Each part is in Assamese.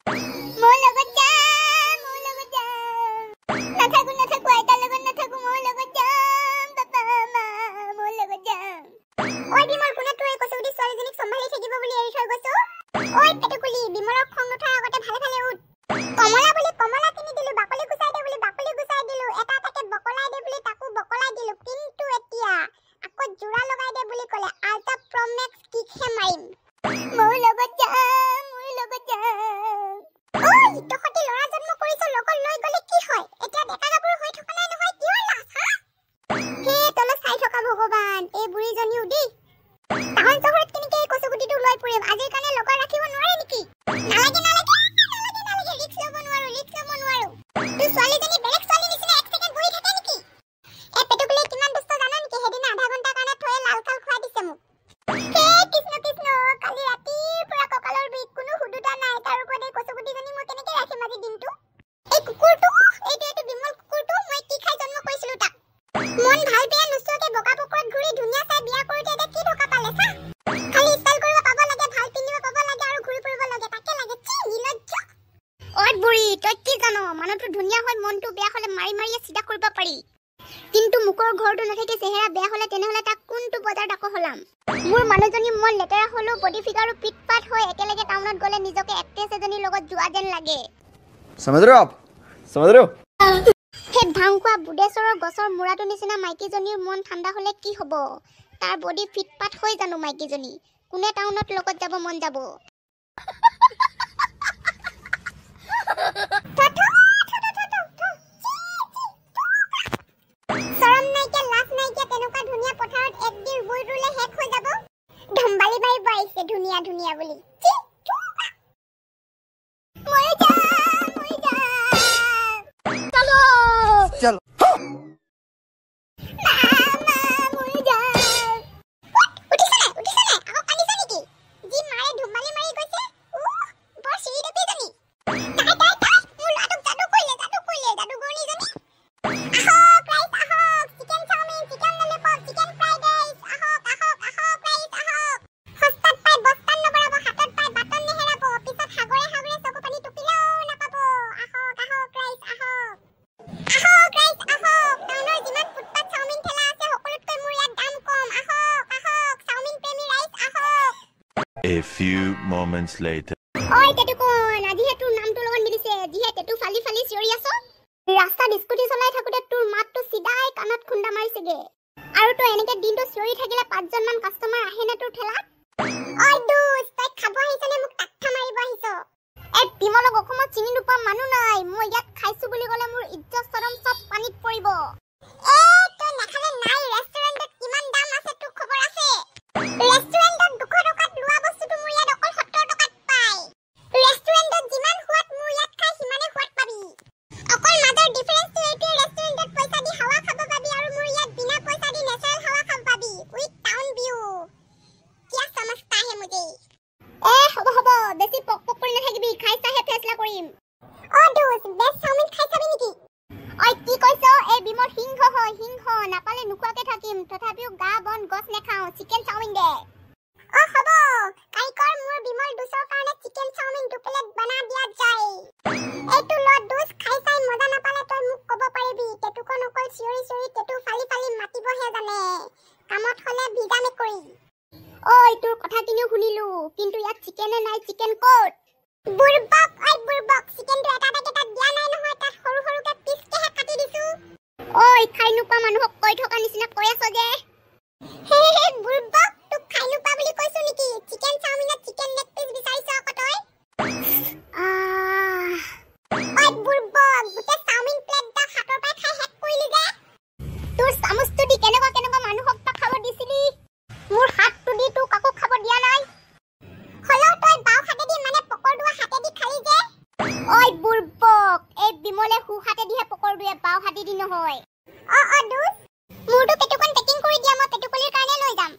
মোৰ লগত যাম, মোৰ লগত যাম। নাথাকো নাথাকো, আইতাৰ লগত নাথাকো, মোৰ লগত যাম। পাপা মা, মোৰ লগত যাম। ঐ বিমল, কোনে তোৰ এই কচুগুটি ছোৱালীজনীক চম্ভালি থাকিব বুলি এৰি থৈ গৈছ? ঐ পেটুকুলি, বিমলক খং নুঠাৰ আগতে ভালে ভালে উঠ। কমলা বুলি কমলা কিনি দিলো, বাকলি গুচাই দে বুলি বাকলি গুচাই দিলো, এটা এটাকে বকলাই দে বুলি তাকো বকলাই দিলো, কিন্তু এতিয়া আকৌ যোৰা লগাই দে বুলি ক'লে আল্ট্ৰা প্ৰমেক্স কিকহে মাৰিম। মোৰ লগত যাম, মোৰ লগত যাম। ঐ তহঁতি ল'ৰা জন্ম কৰিছ, লগত লৈ গ'লে কি হয়? এতিয়া ডেকা গাভৰু হৈ থকা নাই নহয়, কিহৰ লাজ হা? হে তলত চাই থকা ভগৱান, এই বুঢ়ীজনীও দেই। টাউন চহৰত কেনেকে এই কচুগুটিটো লৈ ফুৰিম? আজিৰ কাৰণে লগত ৰাখিব নোৱাৰে নেকি? নালাগে নালাগে নালাগে নালাগে, ৰিস্ক ল'ব নোৱাৰো, ৰিস্ক ল'ব নোৱাৰো। তোৰ ছোৱালীজনী বেলেগ ছোৱালী নিচিনা এক ছেকেণ্ড বহি থাকে নেকি? এই পেটুকুলি কিমান দুষ্ট জান নেকি? সেইদিনা আধা ঘণ্টাৰ কাৰণে থৈ লাল কাল খুৱাই দিছে মোক। হে কৃষ্ণ কৃষ্ণ, কালি ৰাতিৰ পৰা কঁকালৰ বিষ, কোনো সুধোতা নাই, তাৰ ওপৰত এই কচুগুটিজনী মই কেনেকে ৰাখিম আজি দিনটো? এই কুকুৰটো, এইটো বিমল কুকুৰটো, মই কি খাই জন্ম কৰিছিলো তাক? মন ভাল বেয়া নোচোৱাকে বগা পকৰত ঘূৰি ধুনীয়া চাই বিয়া কৰোঁতে এতিয়া কি ধোকা পালে চা? খালি ষ্টাইল কৰিব পাব লাগে, ভাল পিন্ধিব পাব লাগে আৰু ঘূৰি ফুৰিব লাগে, তাকে লাগে। চি নিৰ্লজ্জ। ঐ বুঢ়ী, তই কি জান? মানুহটো ধুনীয়া হৈ মনটো বেয়া হ'লে মাৰি মাৰিয়ে চিধা কৰিব পাৰি, কিন্তু মুখৰ ঘৰটো নাথাকি চেহেৰা বেয়া হ'লে তেনেহ'লে তাক কোনটো বজাৰত আকৌ সলাম? মোৰ মানুহজনী মন লেতেৰা হ'লেও বডি ফিগাৰো পিট পাট হৈ একেলগে টাউনত গ'লে নিজকে এক্ট্ৰেছ এজনীৰ লগত যোৱা যেন লাগে। समझ रहे हो आप? समझ रहे हो? সেই ভাং খোৱা বুধেশ্বৰৰ গছৰ মূৰাটো নিচিনা মাইকীজনীৰ মন ঠাণ্ডা হ'লে কি হ'ব? তাৰ বডি ফিটপাট হৈ জানো মাইকীজনী? কোনে টাউনত লগত যাব মন যাব? চৰম নাইকিয়া, লাজ নাইকিয়া, তেনেকুৱা ধুনীয়া পথাৰত একদিন ৰুই ৰুলে শেষ হৈ যাব। ধম্বালি মাৰিব আহিছে ধুনীয়া ধুনীয়া বুলি। ময়ো যাম, ময়ো যাম। চলো चलो। মা, ময়ো যাম। উঠিছে নাই? উঠিছে নাই? আকৌ কান্দিছে নেকি? যি মাৰে ধুমালি মাৰি গৈছে। উহ, বৰ চিৰি দেৱীজনী। তাই তাই তাই মোৰ ল'ৰাটোক যাদু কৰিলে, যাদু কৰিলে, যাদুকৰণীজনী। আহক ৰাইজ আহক, chicken chowmein, chicken lollipop, chicken fried rice, আহক আহক আহক ৰাইজ আহক। সস্তাত পাই বস্তাত নভৰাব, হাতত পাই বাটন নেহেৰাব, পিছত সাগৰে সাগৰে চকু পানী টুকিলেও নাপাব। আহক আহক ৰাইজ আহক, আহক ৰাইজ আহক। টাউনৰ যিমান ফুটপাত চাওমিন ঠেলা আছে সকলোতকৈ মোৰ ইয়াত দাম কম। আহক আহক চাওমিন প্ৰেমী ৰাইজ আহক। A few moments later. ঐ টেটুকন, আজিহে তোৰ নামটোৰ লগত মিলিছে, যিহে টেটু ফালি ফালি চিঞৰি আছ। ৰাস্তাত স্কুটি চলাই থাকোঁতে তোৰ মাতটো চিধাই কাণত খুন্দা মাৰিছেগে। আৰু তই এনেকে দিনটো চিঞৰি থাকিলে 5জনমান কাষ্টমাৰ আহেনে তোৰ ঠেলাত? ঐ দোষ, তই খাব আহিছ নে মোক টাক্কা মাৰিব আহিছ? এই বিমলক অসমত চিনি নোপোৱা মানুহ নাই। মই ইয়াত খাইছো বুলি ক'লে মোৰ ইজ্জত চৰম চব পানীত পৰিব। এ তই নাখালে নাই, ৰেষ্টুৰেণ্টত কিমান দাম আছে তোৰ খবৰ আছে? ৰেষ্টুৰেণ্টত 200 টকাত লোৱা বস্তুটো মোৰ ইয়াত অকল 70 টকাত পায়। ৰেষ্টুৰেণ্টত যিমান সোৱাদ মোৰ ইয়াত খাই সিমানে সোৱাদ পাবি। অকল মাজৰ ডিফাৰেন্সটো এইটোৱে, ৰেষ্টুৰেণ্টত পইচা দি হাৱা খাব পাবি আৰু মোৰ ইয়াত বিনা পইচা দি নেচাৰেল হাৱা খাব পাবি উইথ টাউন ভিউ। কিয়া সমজতা হে মুঝে। এ হ'ব হ'ব, বেছি পক পক কৰি নাথাকিবি, খাই চাইহে ফেচলা কৰিম। অ দোষ, বেষ্ট চাওমিন খাই চাবি নেকি? ঐ কি কৈছ? এই বিমল সিংহ হয়, সিংহ। নাপালে নোখোৱাকে থাকিম, তথাপিও গা বন গছ নেখাওঁ। চিকেন চাওমিন দে। অ হ'ব, কাৰিকৰ মোৰ বিমল দোষৰ কাৰণে চিকেন চাওমিন 2 প্লেট বনা দিয়া যায়। এইটো ল দোষ, খাই চাই মজা নাপালে তই মোক ক'ব পাৰিবি। টেটুকন অকল চিঞৰি চিঞৰি টেটু ফালি ফালি মাতিবহে জানে, কামত হ'লে ভিজা মেকুৰী। ঐ তোৰ কথাখিনিও শুনিলো, কিন্তু ইয়াত চিকেনে নাই, চিকেন ক'ত? বুৰ্বক, ঐ বুৰ্বক, চিকেনটো এটা এটাকে তাত দিয়া নাই নহয়, তাত সৰু সৰুকে পিচকেহে কাটি দিছো। ঐ খাই নোপোৱা মানুহক কৈ থকা নিচিনা কৈ আছ যে। হে হে বুৰ্বক, তোক খাই নোপোৱা বুলি কৈছো নেকি? চিকেন চাওমিনত চিকেন লেগ পিচ বিচাৰিছ আকৌ তই। আহ ঐ বুৰ্বক, গোটেই চাওমিন প্লেট ডাল হাতৰ পৰাই খাই শেষ কৰিলি যে। তোৰ চামুচটো দি কেনেকুৱা কেনেকুৱা মানুহক বা খাব দিছিলি, মোৰ হাতটো দি তোক কাকো খাব দিয়া নাই। হ'লেও তই বাওঁ হাতেদি মানে পকৰটোৱা হাতেদি খালি যে। ঐ বুৰ্বক, এই বিমলে সোঁ হাতেদিহে পকৰটোৱে, বাওঁ হাতেদি নহয়। অ অ দোষ, মোৰটো পেটুকন পেকিং কৰি দিয়া, মই পেটুকলিৰ কাৰণে লৈ যাম।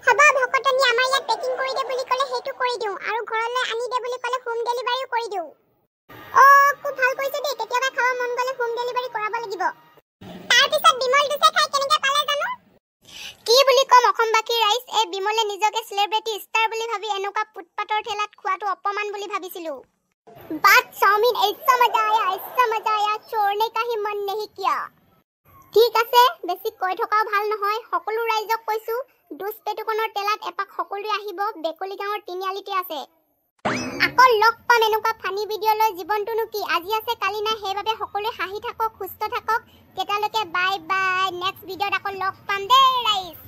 হ'ব ভকতনী, আমাৰ ইয়াত পেকিং কৰি দে বুলি ক'লে সেইটো কৰি দিওঁ, আৰু ঘৰলৈ আনি দে বুলি ক'লে হোম ডেলিভাৰীও কৰি দিওঁ। অ খুব ভাল কৰিছে দেই, কেতিয়াবা খাব মন গ'লে হোম ডেলিভাৰী কৰাব লাগিব। তাৰপিছত বিমল দোষে খাই কেনেকে পালে জানো? কি বুলি ক'ম অসমবাসী ৰাইজ, এই বিমলে নিজকে চেলিব্ৰিটি ষ্টাৰ বুলি ভাবি এনেকুৱা ফুটপাতৰ ঠেলাত খোৱাটো অপমান বুলি ভাবিছিলো। बात चाउमीन ऐसा मजा आया, ऐसा मजा आया, छोड़ने का ही मन नहीं किया। ঠিক আছে, বেছি কৈ থকাও ভাল নহয়। সকলো ৰাইজক কৈছো, দুচ পেটুকনৰ ঠেলাত এপাক সকলোৱে আহিব। বেকলি গাঁৱৰ তিনিআলিতে আছে। আকৌ লগ পাম এনেকুৱা ফানি ভিডিঅ' লৈ। জীৱনটোনো কি, আজি আছে কালি নাই। সেইবাবে সকলোৱে হাঁহি থাকক, সুস্থ থাকক। তেতিয়ালৈকে বাই বাই। নেক্সট ভিডিঅ'ত আকৌ লগ পাম দেই ৰাইজ।